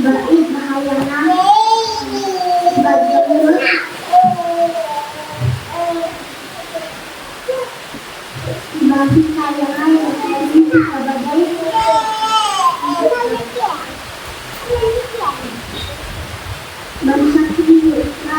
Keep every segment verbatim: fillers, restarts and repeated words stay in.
Ba ïeit ba ha ïa nga, ba jong nga, ba phi kha ïa nga ïa ka jingkyrkhu kaba dei. Ban sakhi ïa ka.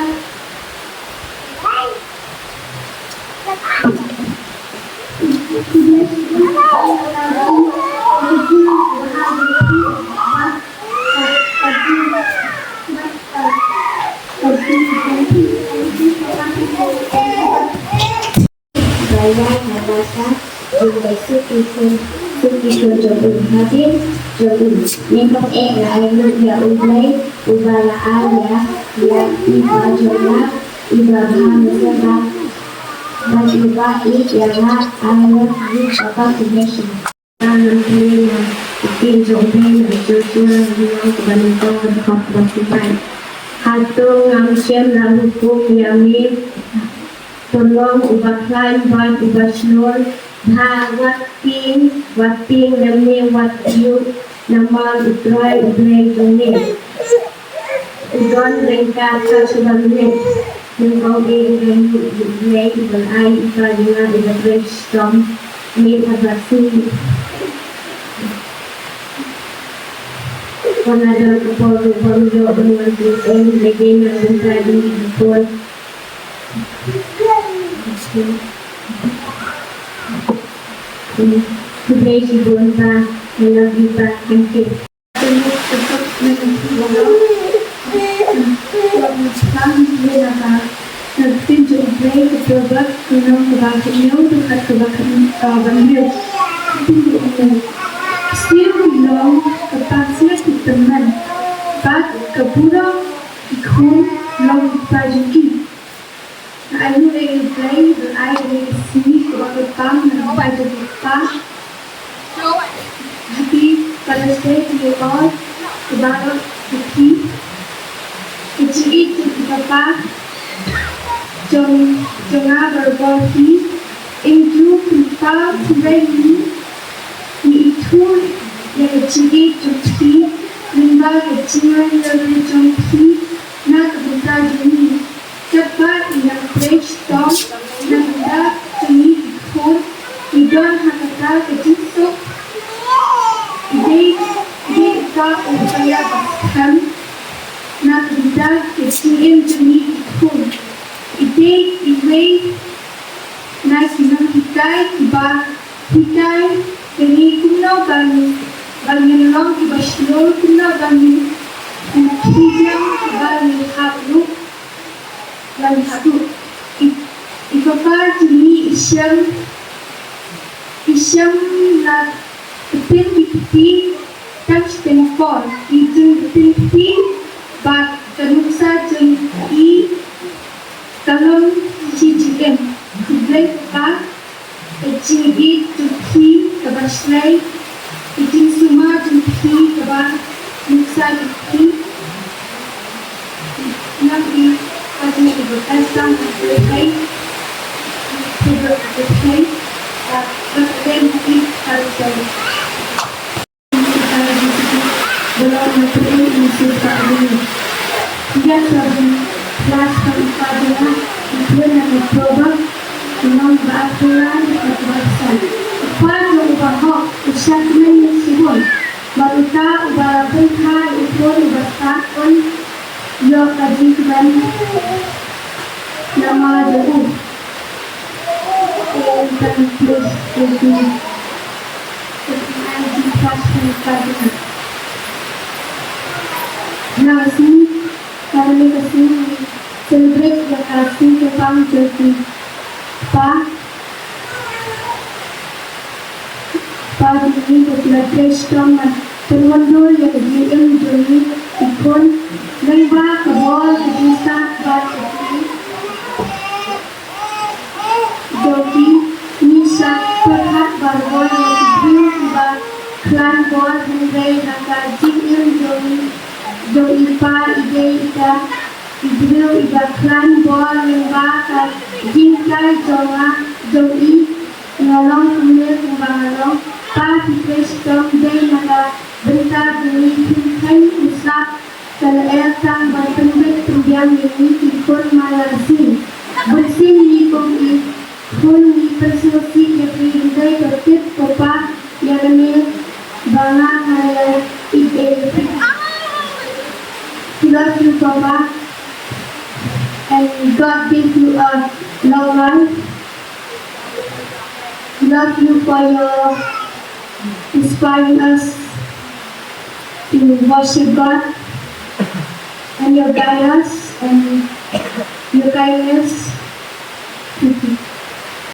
Ba ïaid ha ka basa jong u Blei, suk ïa u khun, suk ïa u khun jong u, hadien jong u. Nyngkong eh nga ainguh ïa u Blei uba la ai ïa, ïa i pa jong nga, iba bha mynsiem bad, bad iba ïeit ïa nga. I love you, Papa Foundation. Nga ngam pynlong ïa ka ktien jong u Blei na ka Joshua lynnong kaba nyngkong, ka dkhot kaba khyndai. Hato ngam shym la hukum ïa me, to long uba khlaiñ bad uba shlur? Bha, wat tieng, wat tieng lymne wat ïuh, namar U Trai U Blei jong me u don ryngkat ha shuwa minit. Nyngkong eh nga ainguh ïa u Blei uba la ai i pa jong nga uba trei shitom miet ha ka sngi. Wat la don ka por ruh ba me ïoh ban wan pyndonkam lade na ka bynta jong ki khun. Khublei shibun pa, I love you pa, thank you. Ka ktien jong U Blei ka Proverb, ka lynnong kaba hynñiew, dkhot kaba hynñiew, kaba hynñiew. Siew long ka pasnat ki tymmen, bad ka burom ki khun long ki kpa jong ki. Nga ainguh ïa U Blei ba la ai kane ka sngi kaba kyrpang na ka bynta jong ka kpa. Happy Father's Day to you all. Kaba la, ka phi, ka jingïeit jong ka kpa jong, jong nga barabor hi. Ïa u kpa, phi rai hi, ngi ithuh ïa ka jingïeit jong phi lyngba ka jingïeit jong phi na ka bynta jong ngi. Katba i nang trei shitom na ka bynta jong ngi ki khun, i don ha kata ka jingsuk. I dei, i dei uta u paidbah ba skhem na ka bynta ka jingim jong ngi ki khun. I dei iwei na ki nonghikai kiba hikai ïa ngi kumno ban, ban ngin long kiba shlur, kumno ban ngin khie ïa kiba ngi hap ruh, ban hap ruh. I, i papa jong ngi i shem, i shem la pynpoi kti tang shiteng por, i jingpynpoi bad ka nuksa jong i ka long shi jingim. Khublei papa. Ka jingïeit jong phi kaba shlei, ka jingsumar jong phi kaba nuksa jong phi. Nang i ka jingïeit kaba kongsan ha phi, ha phi, ha phi, ha phi, ha phi. Bad uta uba la pynthar ïa u khun uba stad un ïoh ka jingkmen namar jong u. Nga sngew, ka dei ka sngi celebrate ïa ka sngi kyrpang jong ki kpa. Kpa jong ngi ba ki la trei shitom ban pynwandur ïa ka jingim jong ngi ki khun, lyngba ka bor ka jingstad bad ka jingïeit jong ki. Ngi shah pyrkhat barabor ïa ki briew kiba khlaiñ bor hynrei na ka jingim jong i, jong i pa i dei i ka i briew i ba khlaiñ bor lyngba ka jinghikai jong nga jong i. Nga long kumne kumba nga long. Pa, phi trei shitom, dei na ka bynta jong ngi phin kheiñ u sap ka lyer tang ban pynbeit pynbiang ïa ngi ki khun man la ka sngi. Bun sien ngi kum ki khun ngi pynsngewsih ïa phi, hynrei to tip ko pa ïa kane ba nga nga ïa ïeit ïa phi. We love you, Papa, and God give you a long life. We love you for your inspiring us to worship God and your guide us and your kindness.